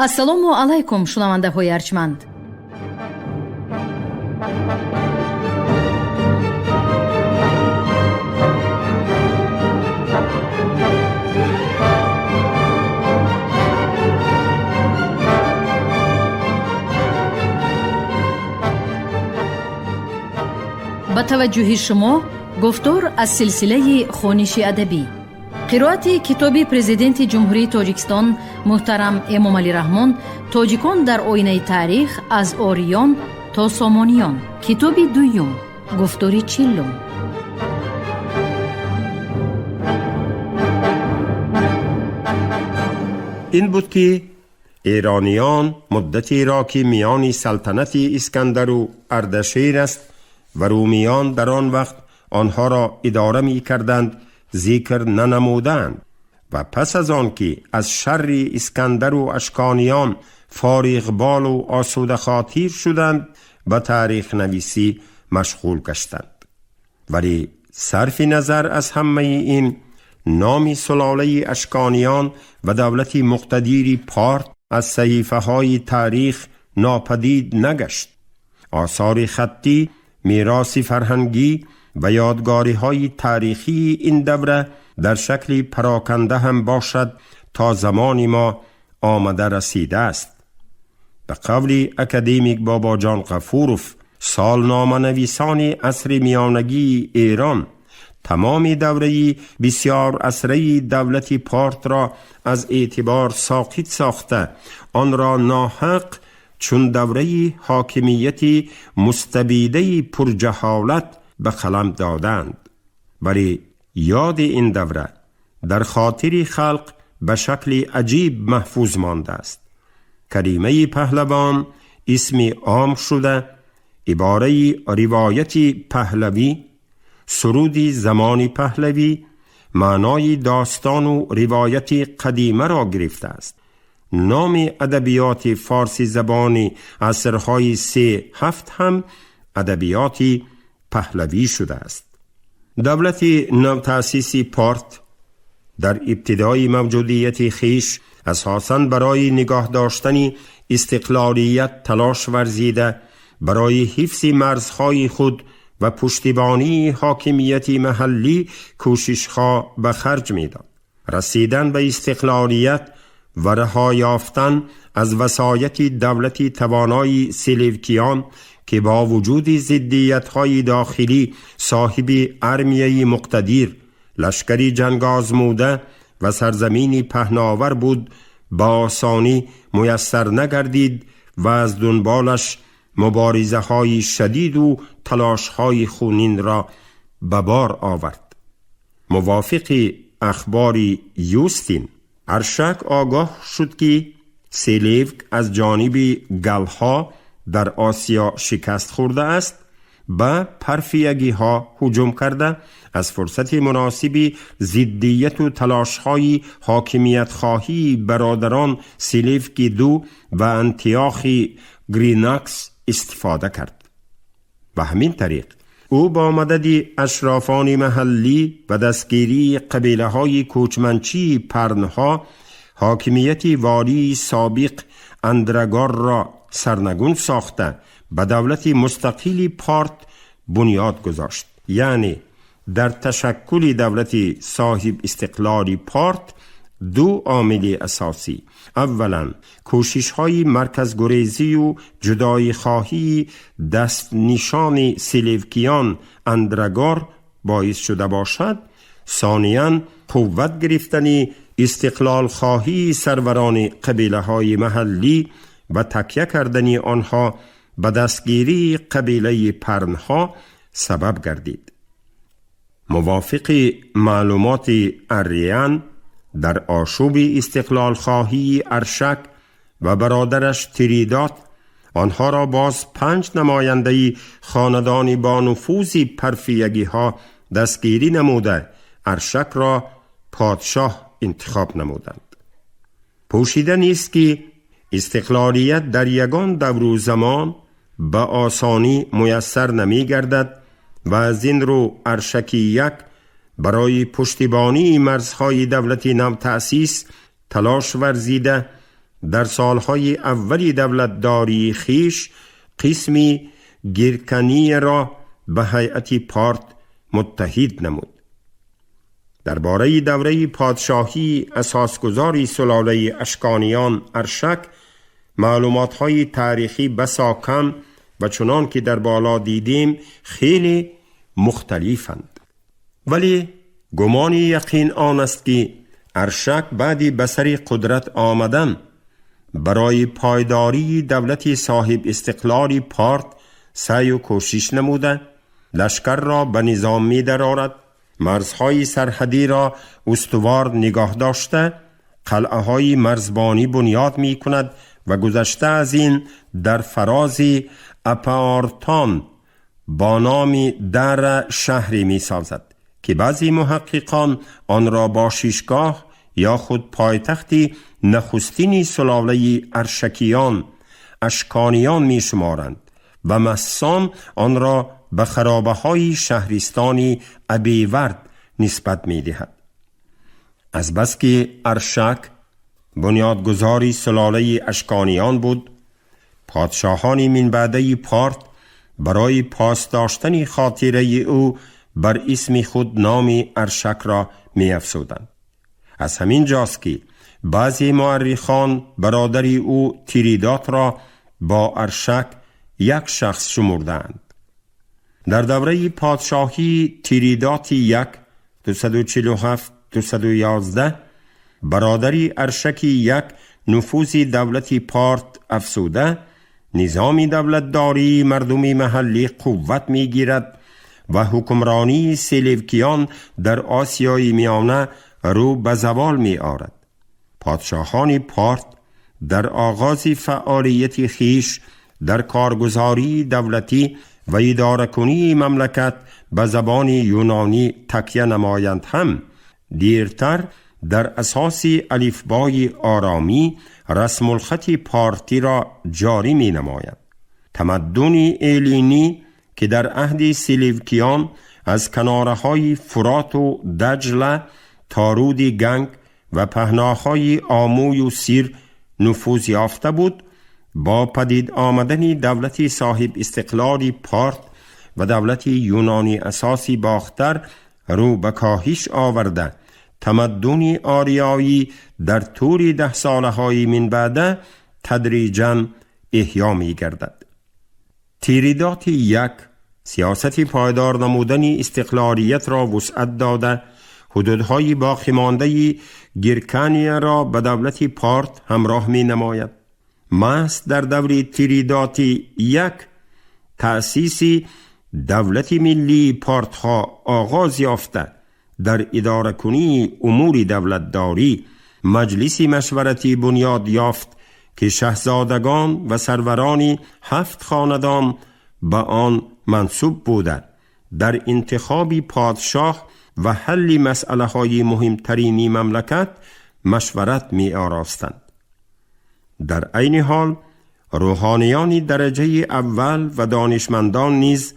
Ассалому алайкум, шунавандаҳои арҷманд. Ба таваҷҷӯҳи шумо гуфтор аз силсилаи хониши адабӣ, қироати китоби Президенти Ҷумҳурии Тоҷикистон муҳтарам Эмомалӣ Раҳмон «Тоҷикон дар оинаи таърих: аз ориён то сомониён», китоби дуюм, гуфтори 40-ум. Ин буд, ки эрониён муддатеро, ки миёни салтанати Искандару Ардашер аст ва румиён дар он вақт онҳоро идора мекарданд, зикр нанамуданд ва пас аз он ки аз шарри Искандару Ашкониён фориғболу осудахотир шуданд, ба таърихнависӣ машғул гаштанд. Вале сарфи назар аз ҳамаи ин, номи сулолаи Ашкониён ва давлати муқтадири Порт аз саҳифаҳои таърих нопадид нагашт. Осори хаттӣ, мероси фарҳангӣ ва ёдгориҳои таърихии ин давра дар шакли пароканда ҳам бошад, то замони мо омада расидааст. Ба қавли академик Бобоҷон Ғафуров, солноманависони асри миёнагии Эрон тамоми давраи бисёр асраи давлати Портро аз эътибор соқит сохта, онро ноҳақ чун давраи ҳокимияти мустабидаи пурҷаҳолат ба қалам доданд. Вале ёди ин давра дар хотири халқ ба шакли аҷиб маҳфуз мондааст. Калимаи паҳлавон исми ом шуда, ибораи ривояти паҳлавӣ, суруди замони паҳлавӣ маънои достону ривояти қадимаро гирифтааст. Номи адабиёти форси забони асрҳои 3-7 ҳам адабиёти паҳлавӣ шудааст. Давлати навтаъсиси Порт дар ибтидои мавҷудияти хиш асосан барои нигоҳ доштани истиқлолият талош варзида, барои ҳифзи марзҳои худ ва пуштибонии ҳокимияти маҳаллӣ кӯшишҳо ба харҷ медод. Расидан ба истиқлолият ва раҳо ёфтан аз васояти давлати тавонои Селевкиён, ки бо вуҷуди зиддиятҳои дохилӣ соҳиби армияи муқтадир, лашкари ҷангозмуда ва сарзамини паҳновар буд, ба осонӣ муяссар нагардид ва аз дунболаш муборизаҳои шадиду талошҳои хунинро ба бор овард. Мувофиқи ахбори Юстин, Аршак огоҳ шуд, ки Селевк аз ҷониби галҳо дар Осиё шикаст хӯрдааст, ба парфиягиҳо ҳуҷум карда, аз фурсати муносиби зиддияту талошҳои ҳокимиятхоҳии бародарон Селевки ду ва Антиохи Гринакс истифода кард. Ба ҳамин тариқ ӯ бо мадади ашрофони маҳаллӣ ва дастгирии қабилаҳои кӯчманчии парнҳо ҳокимияти волии собиқ Андрагорро сарнагун сохта, ба давлати мустақили Порт бунёд гузошт. Яъне дар ташаккули давлати соҳиб истиқлоли Порт ду омили асосӣ: аввалан, кӯшишҳои марказгурезию ҷудоихоҳии дастнишони селевкиён Андрагор боис шуда бошад, сониян, қувват гирифтани истиқлолхоҳии сарварони қабилаҳои маҳаллӣ ва такя кардани онҳо ба дастгирии қабилаи парнҳо сабаб гардид. Мувофиқи маълумоти Арриан, дар ошӯби истиқлолхоҳии Аршак ва бародараш Тиридот онҳоро боз панҷ намояндаи хонадони бонуфузи парфиягиҳо дастгирӣ намуда, Аршакро подшоҳ интихоб намуданд. Пӯшида нест, ки истиқлолият дар ягон давру замон ба осонӣ муяссар намегардад ва аз ин рӯ Аршаки як барои пуштибонии марзҳои давлати навтаъсис талош варзида. در سالهای اولی دولتداری خیش قسمی گیرکنی را به هیئت پارت متحد نمود. درباره دوره پادشاهی اساسگذاری سلاله اشکانیان ارشک معلومات‌های تاریخی بسا کم و چنان که در بالا دیدیم خیلی مختلفند. ولی گمان یقین آن است که ارشک بعدی به سر قدرت آمدن برای پایداری دولت صاحب استقلال پارت سعی و کوشش نموده، لشکر را به نظام می درآورد، مرزهای سرحدی را استوار نگاه داشته، قلعه های مرزبانی بنیاد می کند و گذشته از این در فراز اپارتان با نام در شهری می سازد که بعضی محققان آن را با شیشگاه یا خود پایتختی نخستین سلاله ارشکیان اشکانیان می شمارند و مسان آن را به خرابه های شهرستانی ابیورد نسبت می دهد. از بس که ارشک بنیادگذاری سلاله اشکانیان بود، پادشاهان من بعده پارت برای پاس داشتن خاطره او بر اسم خود نام ارشک را می افزودند. از همین جاست که بعضی مورخان برادر او تیریدات را با ارشک یک شخص شمردند. در دوره پادشاهی تیریدات 1 247 211 برادری ارشکی 1 نفوذ دولت پارت افزوده، نظام دولتداری مردم محلی قوت میگیرد و حکمرانی سلوکیان در آسیای میانه رو به زوال می آرد. پادشاهان پارت در آغاز فعالیت خیش در کارگزاری دولتی و اداره‌کنی مملکت به زبان یونانی تکیه نمایند هم دیرتر در اساس الفبای آرامی رسم الخط پارتی را جاری می نماید. تمدن ایلینی که در عهد سلوکیان از کناره‌های فرات و دجله تا رود گنگ و پهناهای آموی و سیر نفوذ یافته بود، با پدید آمدن دولت صاحب استقلال پارت و دولت یونانی اساسی باختر رو به کاهش آورده، تمدن آریایی در طول 10 سالهای من بعد تدریجاً احیا می گردد. تیریدات 1 سیاست پایدار نمودن استقلالیت را وسعت داده، حدودهای باقی مانده گیرکانیا را به دولت پارت همراه می نماید. محض در دور تیریدات 1 تأسیس دولت ملی پارت ها آغاز یافته، در اداره کنی امور دولتداری مجلس مشورتی بنیاد یافت که شهزادگان و سروران 7 خاندان به آن منصوب بوده، در انتخاب پادشاه و حل مسئله های مهمترین مملکت مشورت می آراستند. در عین حال روحانیان درجه اول و دانشمندان نیز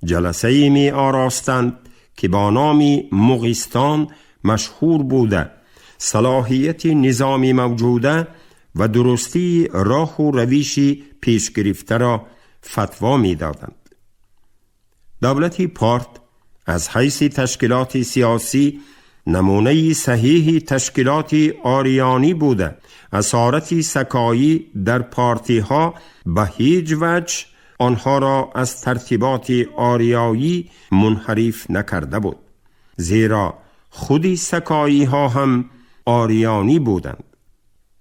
جلسه می آراستند که با نام مغستان مشهور بوده، صلاحیت نظامی موجوده و درستی راه و رویش پیش گرفته را فتوا می دادند. دولت پارت از حیث تشکیلات سیاسی نمونه صحیح تشکیلات آریانی بوده، اسارت سکایی در پارتی ها به هیچ وجه آنها را از ترتیبات آریایی منحرف نکرده بود، زیرا خودی سکایی ها هم آریانی بودند.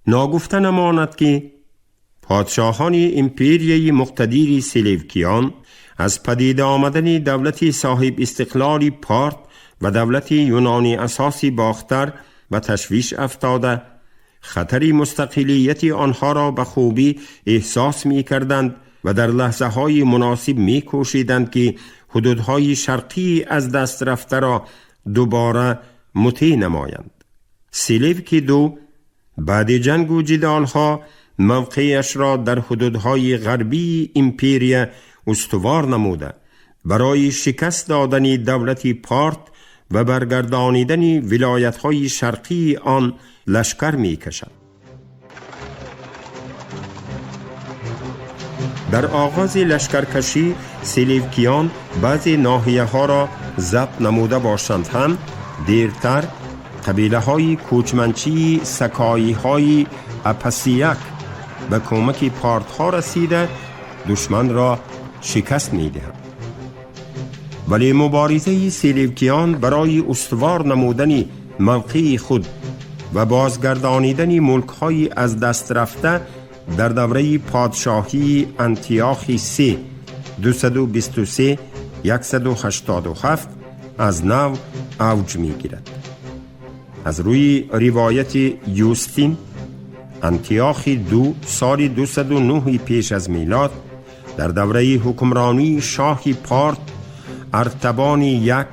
ناگفته نماند که پادشاهان امپریه مقتدیر سلوکیان از پدید آمدن دولت صاحب استقلال پارت و دولت یونانی اساسی باختر و تشویش افتاده، خطر مستقلیت آنها را به خوبی احساس می کردند و در لحظه های مناسب می کوشیدند که حدودهای شرقی از دست رفته را دوباره مطیع نمایند. سلوکی 2 بعد جنگ و جدالها موقعش را در حدودهای غربی امپریه استوار نموده، برای شکست دادن دولت پارت و برگردانیدن ولایت‌های شرقی آن لشکر می‌کشد. Дар оғози лашкаркашӣ селевкиён баъзе ноҳияҳоро забт намуда бошанд ҳам, дертар қабилаҳои кӯчманчии сакоиҳои Апасияк ба кӯмаки портҳо расида, душманро шикаст медиҳанд. Вале муборизаи селевкиён барои устувор намудани мавқеи худ ва бозгардонидани мулкҳои аз даст рафта дар давраи подшоҳии Антиохи се 223 187 аз нав авҷ мегирад. Аз рӯи ривояти Юстин, Антиохи ду соли 209 пеш аз милод дар давраи ҳукмронии шоҳи Порт Артабони як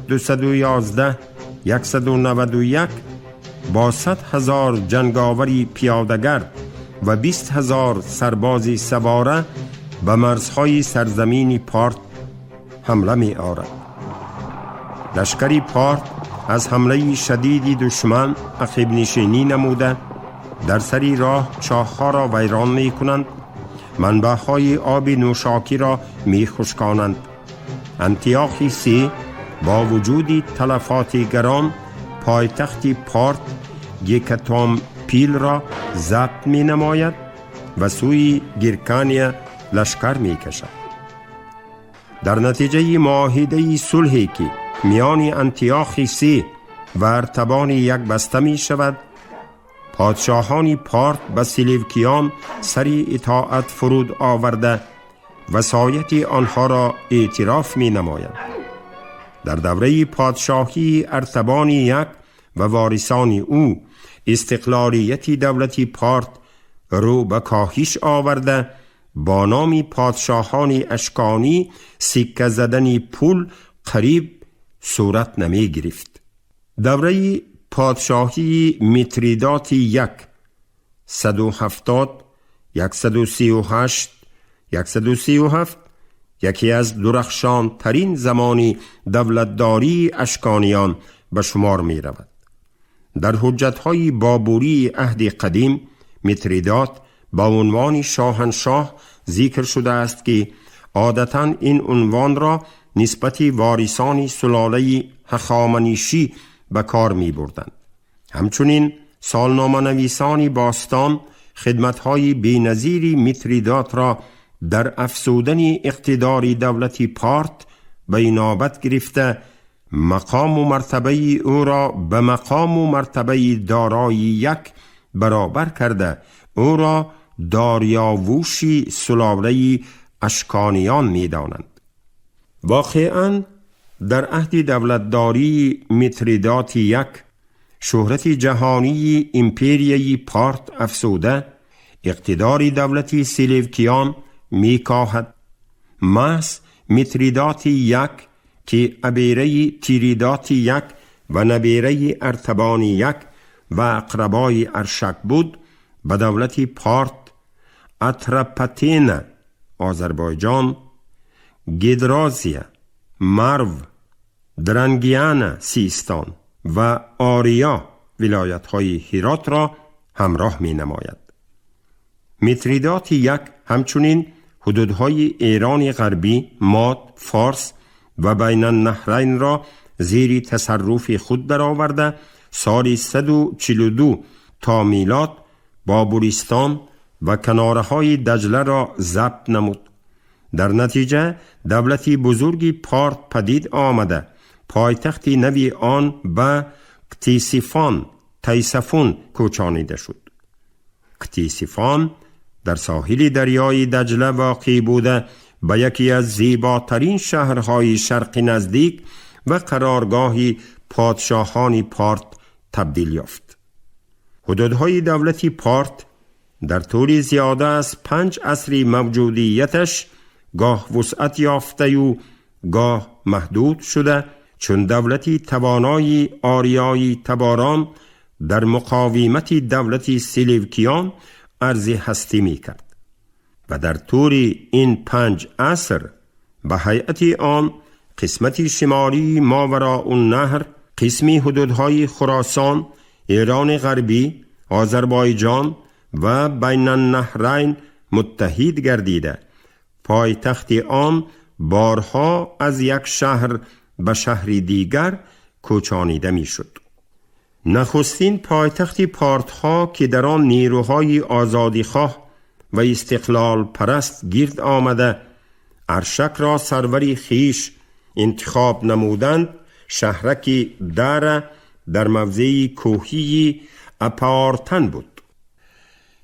211 191 бо 100 000 ҷанговари пиёдагард ва 20 000 сарбози савора ба марзҳои сарзамини Порт ҳамла меорад. Лашкари Порт аз ҳамлаи шадиди душман ақибнишинӣ намуда, дар сари роҳ чоҳҳоро вайрон мекунанд, манбаъҳои оби нӯшокиро мехушконанд. Антиохи се бо вуҷуди талафоти гарон пойтахти Порт Гекатомпилро забт менамояд ва сӯи Гиркания лашкар мекашад. Дар натиҷаи муоҳидаи сулҳе, ки миёни Антиохи се ва Артабони як баста мешавад, подшоҳони Порт ба селевкиён сари итоат фуруд оварда, васояти онҳоро эътироф менамоянд. Дар давраи подшоҳии Артабони як ва ворисони ӯ истиқлолияти давлати Порт рӯ ба коҳиш оварда, бо номи подшоҳони ашконӣ сикка задани пул қариб сурат намегирифт. Давраи подшоҳии Митридоти як 170 138 137 яке аз дурахшонтарин замони давлатдории ашкониён ба шумор меравад. Дар ҳуҷҷатҳои бобурии аҳди қадим Митридот ба унвони шоҳаншоҳ зикр шудааст, ки одатан ин унвонро нисбати ворисони сулолаи ҳахоманишӣ ба кор мебурданд. Ҳамчунин солноманависони бостон хидматҳои беназири Митридотро дар афзудани иқтидори давлати Порт ба инобат гирифта, мақому мартабаи ӯро ба мақому мартабаи Дорои як баробар карда, ӯро Дориёвуши сулолаи ашкониён медонанд. Воқеан, дар аҳди давлатдории Митридоти як шӯҳрати ҷаҳонии империяи Порт афзуда, иқтидори давлати селевкиён мекоҳад. Маҳз Митридоти як, ки абераи Тиридоти як ва набераи Артабони як ва ақрабои Аршак буд, ба давлати Порт Атрапатена, Озарбойҷон, Гидрозия, Марв, Дрангиана, Систон ва Ория, вилоятҳои Ҳиротро ҳамроҳ менамояд. Митридоти як ҳамчунин ҳудудҳои Эрони ғарбӣ, Мод, Форс ва Байнаннаҳрайнро зери тасарруфи худ дароварда, соли 142 то милод Бобуристон ва канораҳои Даҷларо забт намуд. Дар натиҷа давлати бузурги Порт падид омада, пойтахти нави он ба Ктисифон, Тайсафун кӯчонида шуд. Ктисифон дар соҳили дарёи Даҷла воқеъ буда, ба яке аз зеботарин шаҳрҳои Шарқи Наздик ва қароргоҳи подшоҳони Порт табдил ёфт. Ҳудудҳои давлати Порт дар тӯли зиёда аз 5 асри мавҷудияташ гоҳ вусъат ёфтаю гоҳ маҳдуд шуда, чун давлати тавонои ориёи таборон дар муқовимати давлати селевкиён арзи ҳастӣ мекард ва дар тӯли ин 5 аср ба ҳайати он қисмати шимолии Мовароуннаҳр, қисми ҳудудҳои Хуросон, Эрони ғарбӣ, Озарбойҷон ва Байнаннаҳрайн муттаҳид гардида. پایتخت آن بارها از یک شهر به شهر دیگر کوچانیده میشد. نخستین پایتخت پارتها که در آن نیروهای آزادیخواه و استقلال پرست گرد آمده ارشک را سروری خیش انتخاب نمودند، شهرک دره در موضع کوهی اپارتن بود.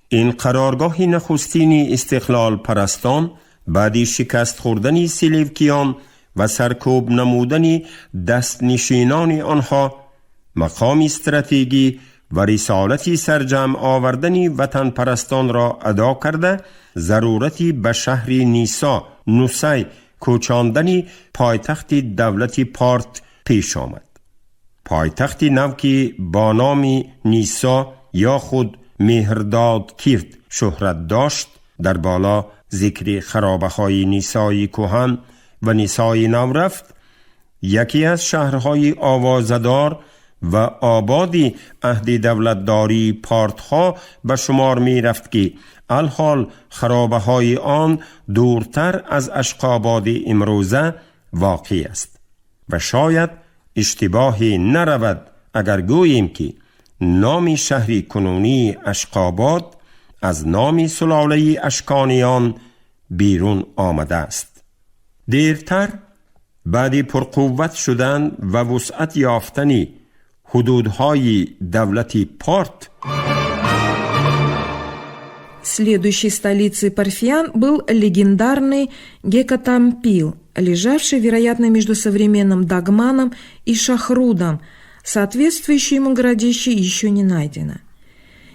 این قرارگاه نخستین استقلال پرستان بعد شکست خوردن سلیوکیان و سرکوب نمودن دستنشینان آنها مقام استراتژی و رسالت سرجمع آوردن وطن پرستان را ادا کرده، ضرورتی به شهر نیسا نوسی کوچاندن پایتخت دولت پارت پیش آمد. پایتخت نو که با نام نیسا یا خود مهرداد کرد شهرت داشت، در بالا ذکر خرابه های نیسای کهن و نیسای نو رفت، یکی از شهرهای آوازدار و آبادی عهد دولتداری پارتها به شمار می رفت که الحال خرابه های آن دورتر از اشقاباد امروزه واقع است و شاید اشتباهی نرود اگر گوییم که نام شهر کنونی اشقاباد از نام سلاله اشکانیان بیرون آمده است. دیرتر بعد پرقوت شدن و وسعت یافتن حدودهای دولت پارت. Следующей столицей парфян был легендарный Гекатампил, лежавший, вероятно, между современным Дагманом и Шахрудом. Соответствующее ему городище еще не найдено.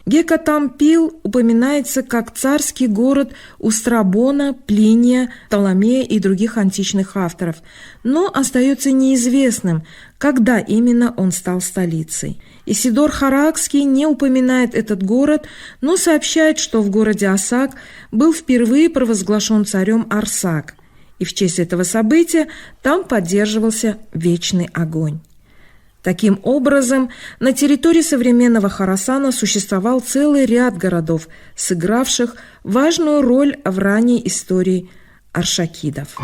Гекатампил упоминается как царский город у Страбона, Плиния, Птоломея и других античных авторов, но остается неизвестным, когда именно он стал столицей. Исидор Харакский не упоминает этот город, но сообщает, что в городе Асак был впервые провозглашен царем Арсак, и в честь этого события там поддерживался вечный огонь. Таким образом, на территории современного Хорасана существовал целый ряд городов, сыгравших важную роль в ранней истории аршакидов.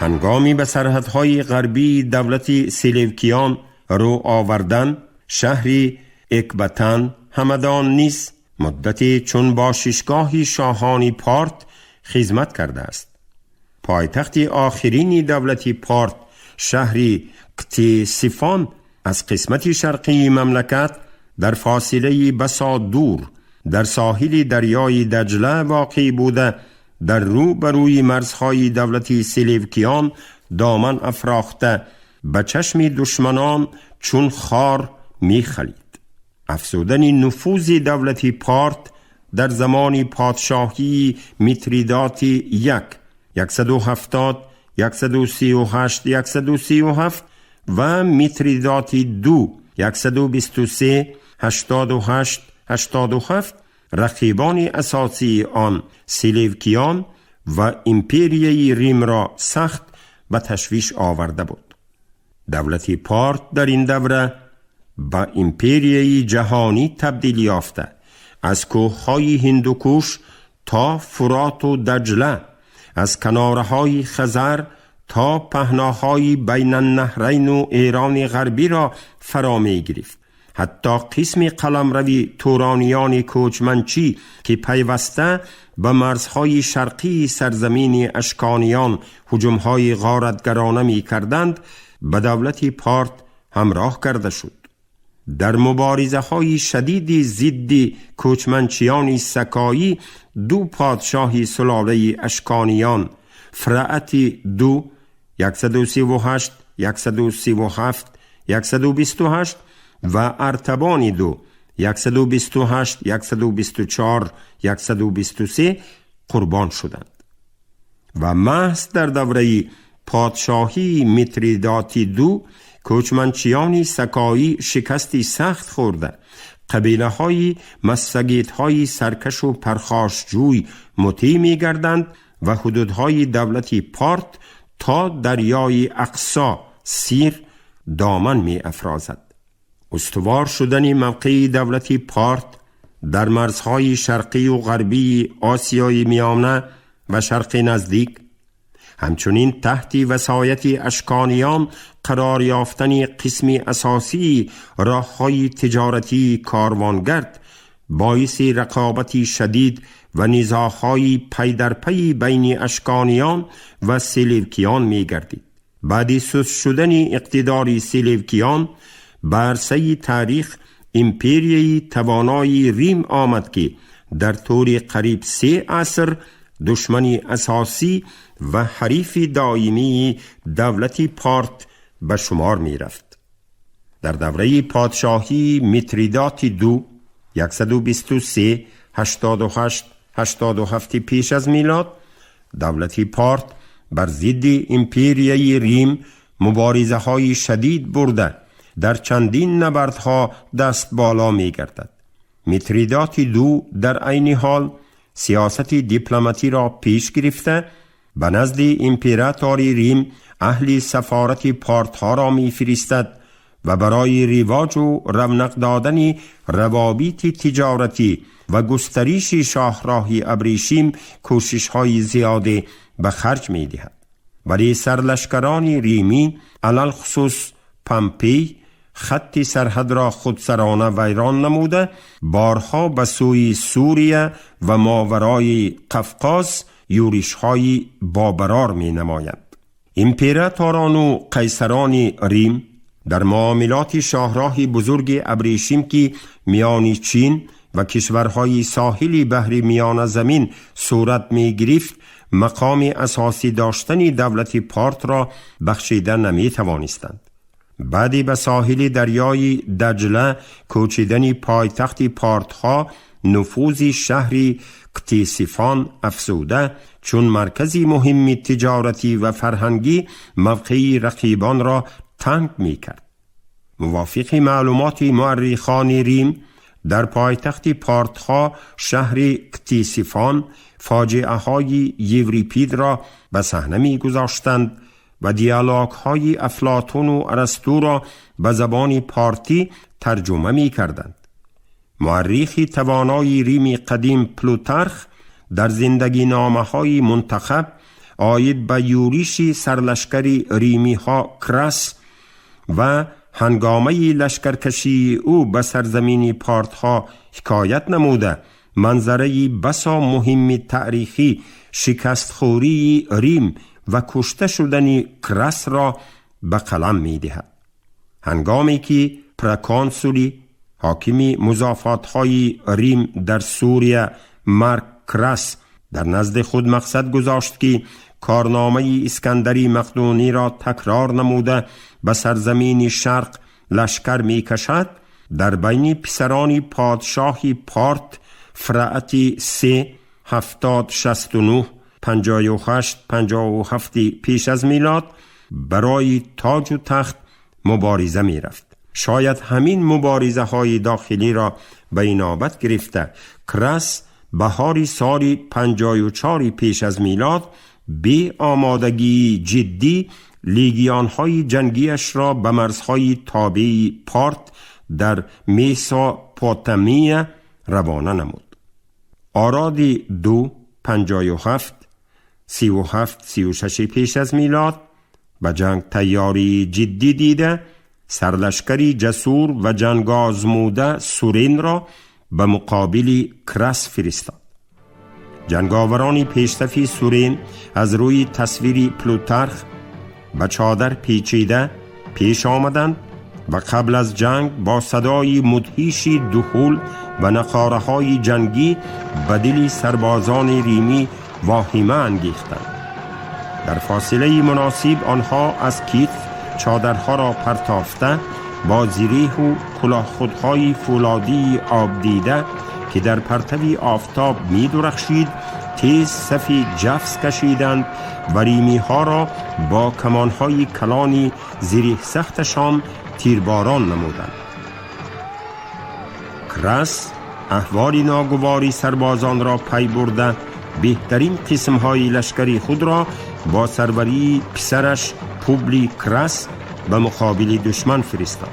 هنگامی به سرحدهای غربی دولت سلیوکیان رو آوردن، شهری اکبتن همدان نیز مدتی چون باششگاه شاهانی پارت خدمت کرده است. پایتخت آخرین دولت پارت، شهری قتیسیفان، از قسمت شرقی مملکت در فاصله بسا دور در ساحل دریای دجله واقع بوده، در رو بروی مرزهای دولت سلیوکیان دامن افراخته به چشم دشمنان چون خار میخلید. افزودن نفوذ دولت پارت در زمان پادشاهی میتریدات یک 170 138 137 و میتریدات دو 123 88 87 رقیبان اساسی آن سلیوکیان و امپریای ریم را سخت به تشویش آورده بود. دولت پارت در این دوره به امپریای جهانی تبدیل یافته، از کوههای هندوکش تا فرات و دجله، از کنارهای خزر تا پهناهای بین النهرین و ایران غربی را فرا می گرفت. حتی قسم قلمروی تورانیان کوچمنچی که پیوسته به مرزهای شرقی سرزمین اشکانیان هجومهای غارتگرانه می کردند، به دولت پارت همراه کرده شد. در مبارزه های شدید ضد کوچمنچیان سکایی، دو پادشاه سلاله اشکانیان، فرعت دو 138 137 128 و ارتبان دو 128 124 123 قربان شدند و محض در دوره پادشاهی میتریداتی دو کوچمنچیان سکایی شکستی سخت خورده، قبیله های مسگیت های سرکش و پرخاشجوی مطیع می گردند و حدودهای دولتی پارت تا دریای اقصا سیر دامن می افرازد. استوار شدن موقع دولتی پارت در مرزهای شرقی و غربی آسیای میانه و شرق نزدیک، همچنین تحت وصایت اشکانیان قرار یافتن قسم اساسی راه‌های تجارتی کاروانگرد باعث رقابت شدید و نزاع‌های پی در پی بین اشکانیان و سلوکیان می گردید. بعد سست شدن اقتدار سلوکیان بر عرصه تاریخ، امپریای توانای ریم آمد که در طول قریب 3 عصر دشمن اساسی و حریف دائمی دولت پارت به شمار می رفت. در دوره پادشاهی میتریدات 2 123 88 87 پیش از میلاد، دولت پارت بر ضد امپریای ریم مبارزه های شدید برده در چندین نبردها دست بالا می گردد. میتریدات 2 در عین حال سیاست دیپلماتی را پیش گرفته به نزد امپراتور ریم اهل سفارت پارت ها را می فرستد و برای رواج و رونق دادن روابط تجارتی و گسترش شاهراه ابریشم کوشش های زیاده به خرج می دهد. ولی سرلشکران ریمی علی‌الخصوص پامپی خط سرحد را خودسرانه ویران نموده بارها به سوی سوریه و ماورای قفقاز یورش های بابرار می نمایند. امپراتوران و قیصران ریم در معاملات شاهراه بزرگ ابریشم که میان چین و کشورهای ساحلی بحر میان زمین صورت می گرفت، مقام اساسی داشتن دولت پارت را بخشیده نمی توانستند. بعدی به ساحل دریای دجله کوچیدن پایتخت پارتها نفوذ شهر کتیسیفان افزوده چون مرکزی مهم تجارتی و فرهنگی موقعی رقیبان را تنگ می کرد. موافق معلومات مورخان ریم در پایتخت پارتها شهر کتیسیفان فاجعه های یوریپید را به صحنه می گذاشتند و دیالوگ های افلاطون و ارسطو را به زبان پارتی ترجمه می کردند. مورخ توانای ریم قدیم پلوترخ در زندگی نامه های منتخب عاید به یورش سرلشکر ریمی ها کرس و هنگامه لشکرکشی او به سرزمین پارت ها حکایت نموده منظره بسا مهم تاریخی شکستخوری ریم و کشته شدن کرس را به قلم می دهد. هنگامی که پرکانسولی حاکم مضافات های ریم در سوریه مارک کرس در نزد خود مقصد گذاشت که کارنامه اسکندری مقدونی را تکرار نموده به سرزمین شرق لشکر می کشد، در بین پسران پادشاه پارت فرعت 3 70 69 58 57 پیش از میلاد برای تاج و تخت مبارزه می رفت. شاید همین مبارزه های داخلی را به اینابت گرفته کرس بهاری سال 54 پیش از میلاد بی آمادگی جدی لیگیان های جنگیش را به مرزهای تابع پارت در میساپوتامیا روانه نمود. آراد 2 57 37 36 پیش از میلاد به جنگ تیاری جدی دیده سرلشکری جسور و جنگ آزموده سورین را به مقابل کرس فرستاد. جنگاوران پیشصف سورین از روی تصویر پلوترخ به چادر پیچیده پیش آمدند و قبل از جنگ با صدای مدهیش دهل و نقاره های جنگی به دل سربازان ریمی واهمه انگیختند. در فاصله مناسب آنها از کتف چادرها را پرتافته با زریح و کلاه خودهای فولادی آب دیده که در پرتوی آفتاب می درخشید تیز صفی جفس کشیدند و ریمی ها را با کمانهای کلانی زریح سختشان تیرباران نمودند. کرس احوال ناگواری سربازان را پی برده بهترین قسمهای لشکری خود را با سروری پسرش پوبلی کرس به مقابل دشمن فرستاد.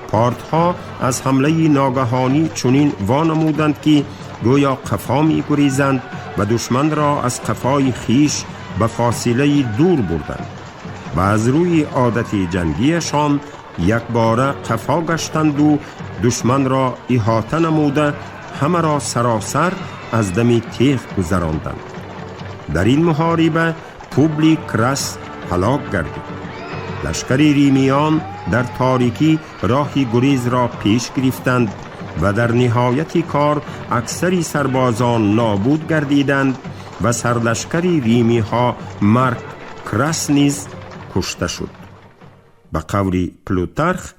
پارتها از حمله ناگهانی چنین وانمودند که گویا قفا می گریزند و دشمن را از قفای خیش به فاصله دور بردند و از روی عادت جنگیشان یک باره قفا گشتند و دشمن را احاطه نموده همه را سراسر از دم تیغ گذراندند. در این محاربه پوبلی کرس هلاک گردید. لشکر ریمیان در تاریکی راه گریز را پیش گرفتند و در نهایت کار اکثری سربازان نابود گردیدند و سرلشکر ریمی ها مارک کرس نیز کشته شد. به قول پلوترخ،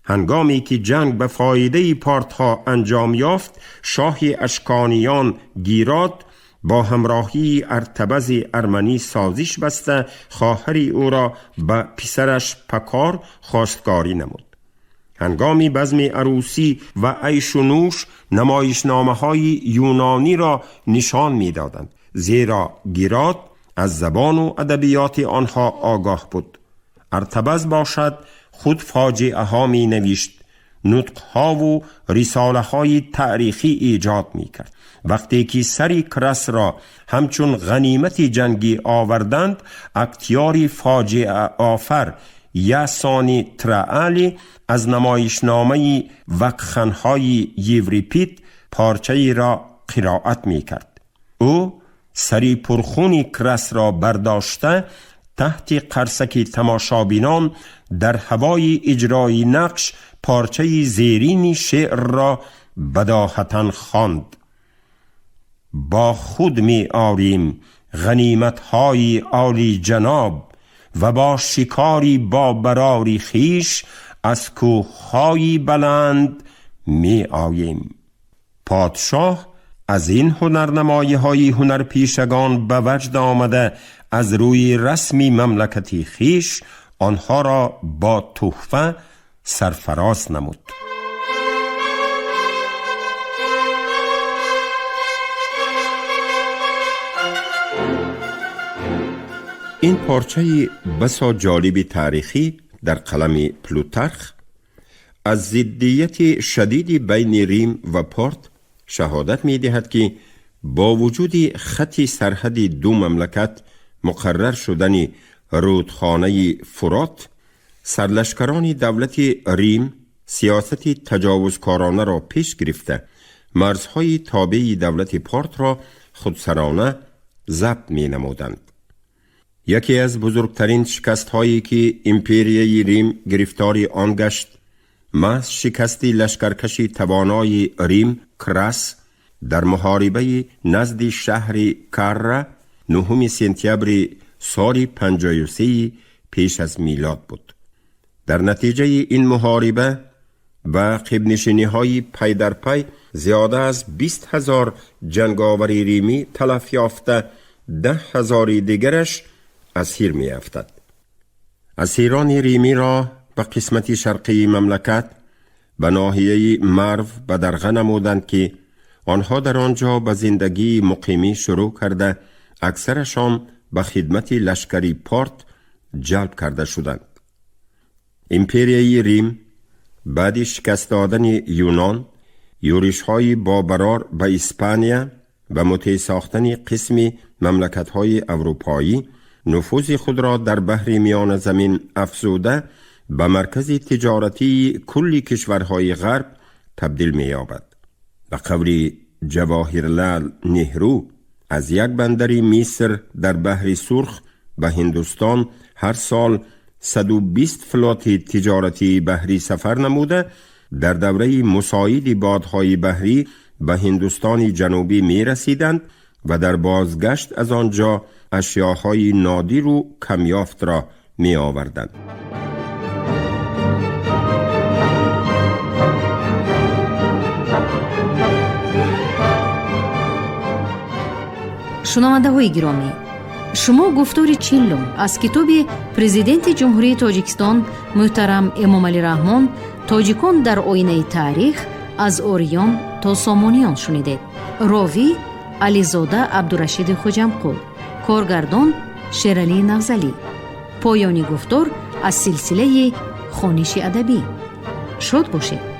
هنگامی که جنگ به فایده پارت ها انجام یافت، شاه اشکانیان گیراد با همراهی ارتبز ارمنی سازش بسته خواهری او را به پسرش پکار خواستگاری نمود. هنگامی بزم عروسی و عیش و نوش نمایشنامه های یونانی را نشان می دادند، زیرا گیراد از زبان و ادبیات آنها آگاه بود. ارتبز باشد خود فاجعه ها می نوشت، نطق ها و رساله های تاریخی ایجاد می کرد. وقتی که سری کرس را همچون غنیمت جنگی آوردند، اکتیاری فاجعه آفر یاسانی تراعلی از نمایشنامه وکخنهای یوریپید پارچه را قرائت می کرد. او سری پرخونی کرس را برداشته تحت قرصک تماشابینان در هوای اجرای نقش پارچه زیرین شعر را بداهتا خواند. با خود می آریم غنیمت های عالی جناب و با شکاری با براری خیش از کوههای بلند می آییم. پادشاه از این هنرنمایی های هنرپیشگان به وجد آمده از روی رسمی مملکتی خیش آنها را با تحفه سرفراز نمود. این پارچه بسا جالب تاریخی در قلم پلوترخ از ضدیت شدید بین ریم و پارت شهادت می دهد که با وجود خط سرحد دو مملکت مقرر شدن رودخانه فرات، سرلشکران دولت ریم سیاست تجاوزکارانه را پیش گرفته مرزهای تابع دولت پارت را خودسرانه ضبط می نمودند. یکی از بزرگترین شکست هایی که امپریای ریم گرفتار آن گشت، محض شکست لشکرکش توانای ریم کرس در محاربه نزد شهر کره 9 سپتامبر سال 53 پیش از میلاد بود. در نتیجه این محاربه و عقب های پی در پی زیاده از 20,000 جنگاور ریمی تلف یافته، 10,000 دیگرش اسیر می افتد. اسیران ریمی را به قسمت شرقی مملکت به ناحیه مرو بدرغه نمودند که آنها در آنجا به زندگی مقیمی شروع کرده اکثرشان به خدمت لشکری پارت جلب کرده شدند. امپریای ریم بعد شکست دادن یونان، یورش های بابرار به اسپانیا و مطیع ساختن قسم مملکت های اروپایی نفوذ خود را در بحر میان زمین افزوده به مرکز تجارتی کل کشورهای غرب تبدیل می‌یابد. به قول جواهرلال نهرو، از یک بندر مصر در بحر سرخ به هندوستان هر سال 120 فلات تجارتی بحری سفر نموده در دوره مساعد بادهای بحری به هندوستان جنوبی می رسیدند و در بازگشت از آنجا اشیاهای نادر و کمیافت را می آوردند. Шунавандаҳои гиромӣ, шумо гуфтори чиллум аз китоби Президенти Ҷумҳурии Тоҷикистон муҳтарам Эмомалӣ Раҳмон «Тоҷикон дар оинаи таърих аз ориён то сомониён» шунидед. Ровӣ Ализода Абдурашиди Хуҷамқул, коргардон Шералӣ Нағзалӣ. Поёни гуфтор аз силсилаи хониши адабӣ. Шод бошед.